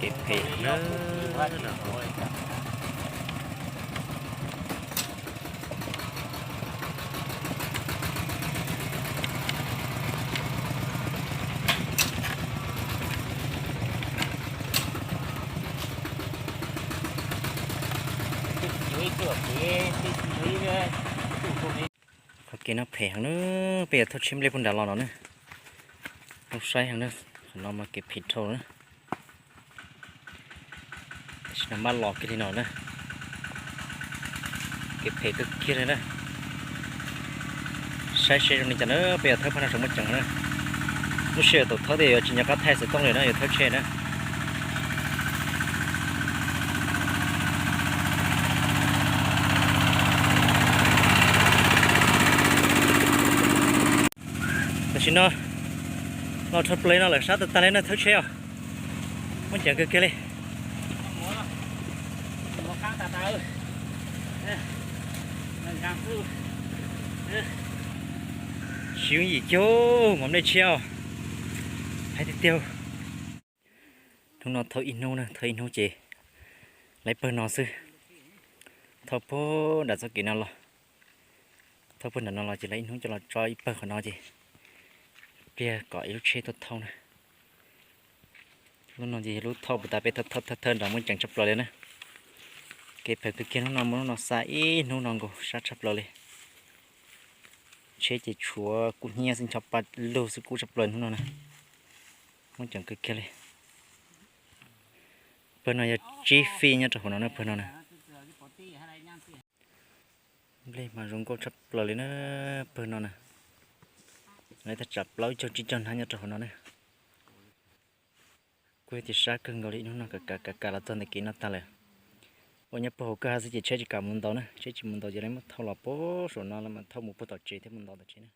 Phem na. Qhov kev no phem heev na, peb yuav thauj tsheb nplej puag nram los no na. Zoo saib heev na, qhov no mas kev phem dhau na. Tam sim no maj los kiag li no na, kev phem kawg kiag li na. Saib seb zoo li cas na, peb yuav thauj phab no saum muaj ceem na. Lub sij hawm thaum thauj tej yuav tsis nco qab thaij xov tooj li na, yuav thauj tsheb na. Tam sim no los dhau plaws no lawm, sab tag tag li no thauj tsheb os. Muaj ceem kawg kiag li. Tsis yooj yim kiag mov nplej tshiab os. Hais tiag tiag. Hnub no thauj ib hnub na, thauj ib hnub ces lawv pawg no xwb. Thauj puag nram txoj kev no los, thauj puag nram no los ces lawv ib hnub coj los tso ib pawg qhov no ces pliag kom ib lub tsheb tuaj thauj na. Lub no ces yog lub thauj puag ta peb thauj thawj nram muaj ceem tshaj plaws li na. Kev phem kawg kiag hnub no, muaj hnub no xa ib hnub no nkaus sab tshaj plaws li. Tsheb ces tshuav kub hnyiab xwb, ncho pa lug xwb kub tshaj plaws hnub no na. Muaj ceem kawg kiag li. Pawg no yog tsib fij nyob rau hauv no na, pawg no na. Nplej mas zoo nkauj tshaj plaws li na, pawg no na. Lawv thaj tsam plaub caug tsib caug hnab nyob rau hauv no na. Kuj yog tias sab kawg nkaus li, hnub no kav kav kav kav los txog ntawm kev no tag lawm. Ua nyob puag hauv kwj ha xwb ces tsheb tsis kam mus ntaus na, tsheb tsis mus ntaus ces lawv muab thauj los puag saum no, lawv mam thauj mus puag tom tsev thiab mus ntaus tom tsev na.